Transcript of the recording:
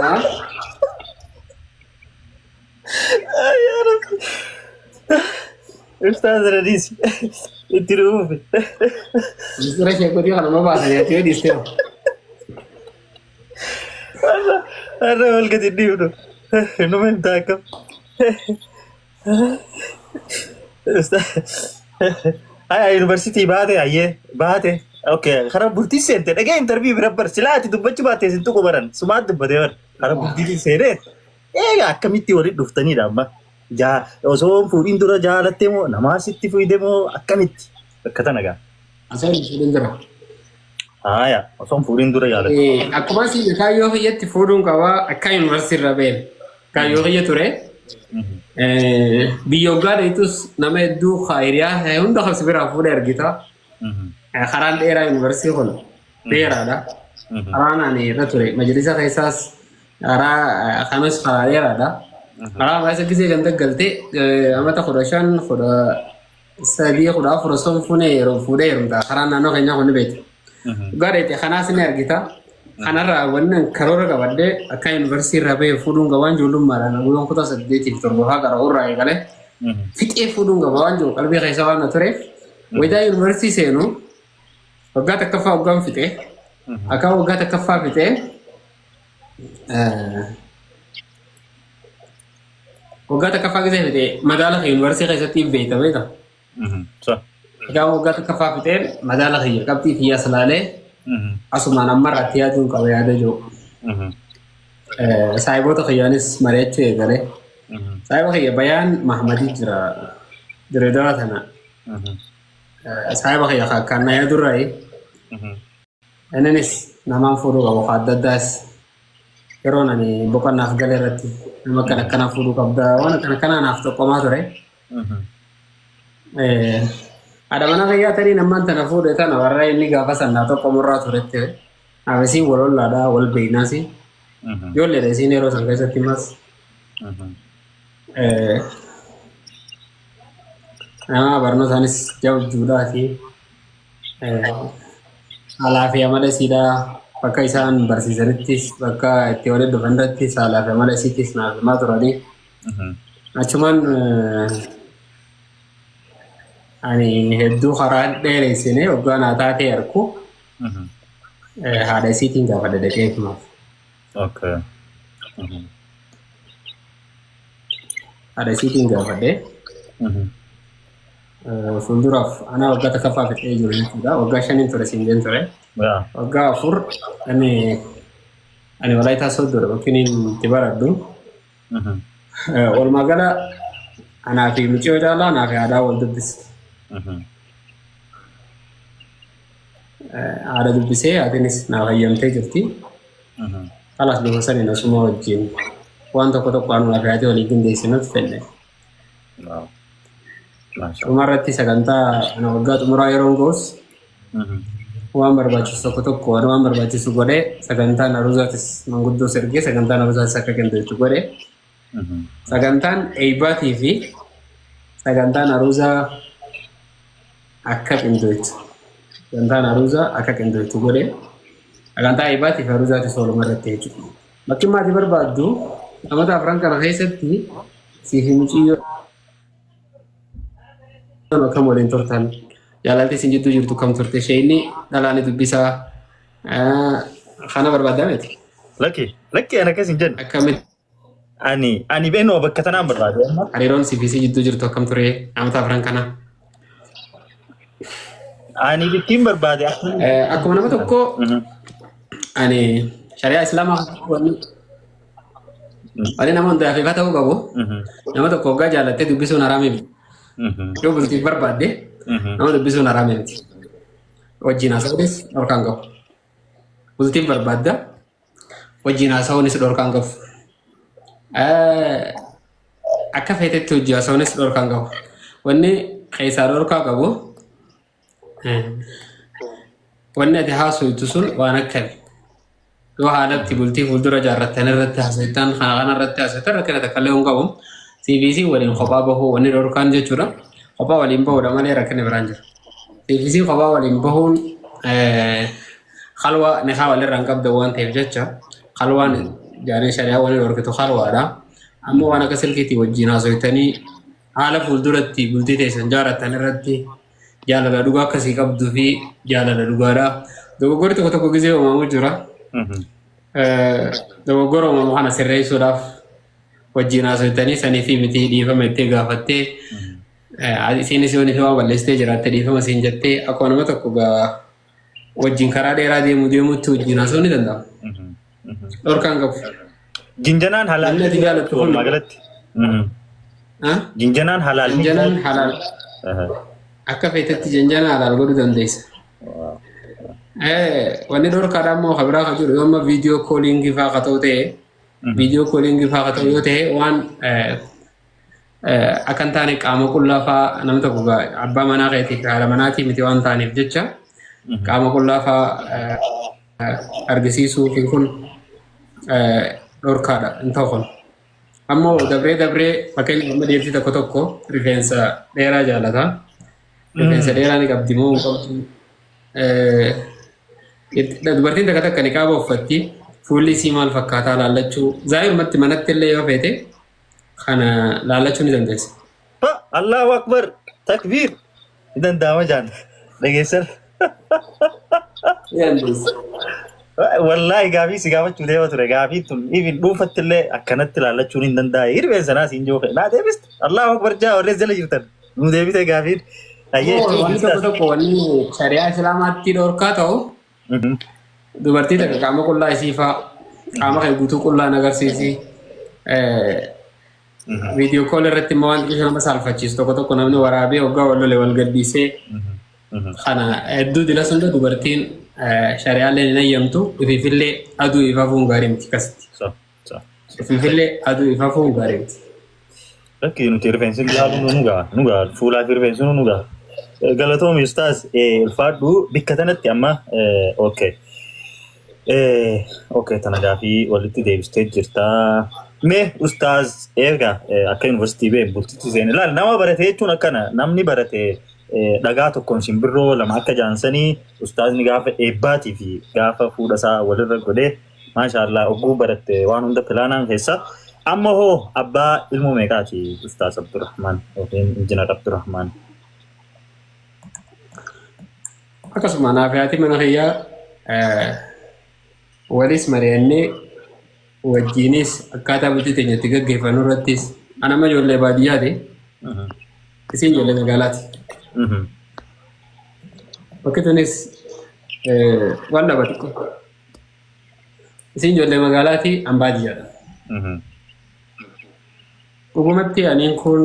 Haa? Ay, yaa Rabbi. Ustaaz Radiis itti dhufuufi. Misira sheekotii kana ma baasanii ati yoo dhiistee hoo? Har'a wal gadi dhiibnu. Numa himtaa akkam. Haya yuunivarsiitii baate hayyee baate. Okay, karaa bultii seente dhagee intarviyuu bira bar silaa ati dubbachuu baatte isin tuqu baran sumaat dubbatee bar karaa bultii seenee eega akkamitti walitti dhuftanidha amma. Jaa osoo hin fuudhin dura jaalatte moo namaa sitti fuudhe moo akkamitti bakka tana gaa. Osoo hin fuudhin dura. Haya osoo hin fuudhin dura jaalatte. Akkuma siin kaayyoo kiyyatti fuudhuun qaba akka yuunivarsiitii irra ba'e. Kaayyoo kiyya ture. Biyya hoggaa dheetus nama hedduu hiriyaa hunda kan si biraa fuudhee argita. Karaan dheeraa yuunivarsiitii kun dheeraadha. Karaan ani irra ture majlisa keessaas karaa kanas karaa dheeraadha. Karaa keessa gisee ganda galte amata 15 13 14 osoo hin fuune yeroo fuudhee heerumta. Karaan naannoo keenyaa kun ni beekta. Dhugaa dheete kanaas ni argita. Kanarraa wanni karoora qabadhee akka yuunivarsiitii irraa bahee fuudhuun qabaan ijoollummaadhaan guyyaan kutaa saddeetiif torbaffaa qara'u irraa eegalee fixee fuudhuun qaba waan jiru qalbii keessa waan na tureef wayitaa yuunivarsiitii seenu waggaa takkaffaa waggaan fixee akka waggaa takkaffaa fixee waggaa takkaffaa keessa fixee madaala kee yuunivarsiitii keessatti beekta beekta. Egaa waggaa takkaffaa fixee madaala kiyya qabxii kiyyaas laalee asumaan ammarratti yaaduun qaba yaada jiru. Saayiboota kiyyaanis mari'achuu eegale. Saayiba kiyya Bayaan Mahamadii jira Direedawaa tana. Saayiba kiyya akkaan na yaadurraayi. Inninis namaan fuudhuu qabu ka adda addaas yeroon ani boqonnaaf gale irratti nama akkana akkana fuudhuu qabda waan akkana akkanaa naaf xoqqomaa ture. Haadha mana kiyyaa taniin ammaan tana fuudhe tana warra inni gaafa san naa xoqqomurraa turetti. Naaf isiin wal ollaadha wal beeynaasi. Ijoolleedha isiin yeroo san keessatti mas. Nama barnootaanis jabduudhaati. Haalaa fi amala isiidhaa bakka isaan barsiisanittis bakka itti walitti dhufan irrattis haalaa fi amala isiittis naaf himaa turanii. Achumaan ani hedduu karaa dheereessine waggaa naa taatee arku haadha isiitiin gaafadhe dhaqee himaaf. Okay. Haadha isiitiin gaafadhe. Fuulduraaf anaa waggaa takkaffaa fixee jiru jechuudha. Waggaa shaniin ture siin jeen ture. Waggaa 4 ani Walaayitaa Sooddoodha bakki inni itti baradhu. Walumaa gala anaa fi mucayyoo caalaa anaa fi haadhaa wal dubbisa. Haadha dubbisee haatinis naaf hayyamtee jirti. Kalaas bifa saniin asuma wajjin waan tokko tokko anumaa fi haati walii qindeessinuuf fedhe. Wow. Maasha. Dhuma irratti sagantaa ana waggaa xumuraa yeroon ga'us waan barbaachisu tokko tokko waan waan barbaachisu godhee sagantaan aruuzaatis manguddoos ergee sagantaan aruuzaatis akka qindeessu godhe. Sagantaan eebbaatii fi sagantaan aruuzaa akka qindeessu sagantaan aruuzaa akka qindeessu godhe sagantaa eebbaatii fi aruuzaatis walumaa irratti jechuudha. Bakki maatii barbaaddu namoota afran kana keessatti siif muciyyoo akkam waliin turtan jaalalti isin jidduu jirtu kam turte isheenni dhalaa ni dubbisaa kana barbaaddaa miti. Lakki lakki ani akkas hin jenne. Akkamitti Ani beenoo bakka tanaan barbaade amma. Hariiroon siif isii jidduu jirtu akkam ture namoota afran kana? Ani bittiin barbaade akkamitti. Akkuma nama tokko ani shari'aa islaamaa wanni wanni nama hundaaf ifa ta'uu qabu nama tokko hoggaa jaalattee dubbisuun haraamii miti. Yoo bultiif barbaadde nama dubbisuun haraamii miti. Wajjin haasa'uunis dhorkaan qabu. Bultiif barbaadda wajjin haasa'uunis dhorkaan qabu. Akka feetetti hojii haasa'uunis dhorkaan qabu. Wanni keessaa dhorkaa qabu wanni ati haasoftu sun waan akkami. Yoo haalatti bultii fuuldura ijaarrattan irratti haasoftan kana kana irratti haasoftan rakkina takka illee hin qabu. CVC waliin kophaa bahuu wanni dhorkaan jechuudha. Kophaa waliin bahuudha malee rakkinni biraan jira. CVC kophaa waliin bahuun halwaa nikaa walirraa hin qabdan waan ta'eef jecha halwaan Jaanee shari'aa waliin dhorkitu halwaadha. Ammoo waan akka silkiitii wajjin haasoftanii haala fuulduratti bultii teessan jaarattan irratti jaalala dhugaa akkasii qabduu fi jaalala dhugaadha. Dogoggorri tokko tokko gizee uumamu jira. Dogoggora uumamu kana sirreessuudhaaf wajjin haasoftanii sanii fi miti dhiifama itti gaafattee, isiinis yoo waan balleessitee jiraatte dhiifama siin jettee, akkuma nama tokko wajjin karaa dheeraa deemu deemutti wajjin haasa'uun ni danda'ama. Dhorkaan qabu. Jinjanaan halaal. Namni ati jaalattu kun. Walumaa galatti. Jinjanaan halaal. Janjanaan halaal. Akka feetetti janjanaa halaal godhuu dandeessa. Wanni dhorkaadhaa immoo kan biraa kan jiru yoo amma video calling fa'aa ka ta'u ta'e, video calling fa'aa ka ta'u yoo ta'e, waan akka hin taane qaama qullaa fa'aa namni tokko abbaa manaa keetii fi haadha manaatii miti waan ta'aniif jecha qaama qullaa fa'aa argisiisuu fi kun dhorkaadha hin ta'u kun. Ammoo dabree dabree, fakkeenyaaf amma dhiirti tokko tokko rifeensa dheeraa jaalata. Rifeensa dheeraa ni qabdi moo hin qabdu? Dubartiin takka takka niqaaba uffatti, fuulli isii maal fakkaataa laallachuu, zaayirumatti manatti illee yoo feete kana laallachuu ni dandeessa. Allahu Akbar, takbiir, ni danda'ama jaan dhageessan. Ni dandeessa. Wallaahi gaafii si gaafachuu deema ture, gaafii tun even dhuunfatti illee akkanatti ilaallachuun hin danda'e. Rifeensa naa siin joofe naa deebiste. Allahu Akbar jaa, warreen jala jirtan nu deebite gaafiin. Ayyee. Wanni tokko tokko wanni shari'aa islaamaatti dhorkaa ta'u dubartii takka qaama qullaa isii fa'aa, qaama kee guutuu qullaan agarsiisi. Video call irratti immoo waan xiqqoo nama saalfachiisu tokko tokko namni waraabee hoggaa wal lole wal gaddisee kana hedduu dila sunda dubartiin shari'aaleen hin hayyamtu, ifiifillee aduu ifafuun gaarii miti akkasitti. Ifiifillee aduu ifafuun gaarii miti. Lakki, nuti rifeensi ilaaluun nu gaha, nu gaha, fuulaa fi rifeensi nu gaha. Galatoomi ustaaz, ulfaadhu. Bikka tanatti amma okay. Okay, tana gaafii walitti deebistee jirta. Mee ustaaz, eega akka yuunivarsiitii bee bultitti seene, ilaal, nama barate jechuun akkana, namni barate dhagaa tokkoon simbirroo lama akka jaansanii, ustaazni gaafa eebbaatii fi gaafa fuudha isaa walirra godhee, maashaallah, ogguu baratte waan hunda pilaanaan keessa. Amma hoo abbaa ilmoo meeqaati ustaaz Abdurrahmaan yookiin Injinar Abdurrahmaan? Akkasuma naaf haati mana kiyyaa walis mari'annee wajjiinis akkaataa bultii teenya itti gaggeeffannu irrattis, ana amma ijoollee baadiyyaati, isiin ijoollee magaalaati. Bakki tunis waan dhaba xiqqoo. Isiin ijoollee magaalaati, an baadiyyaadha. Dhugumatti aniin kun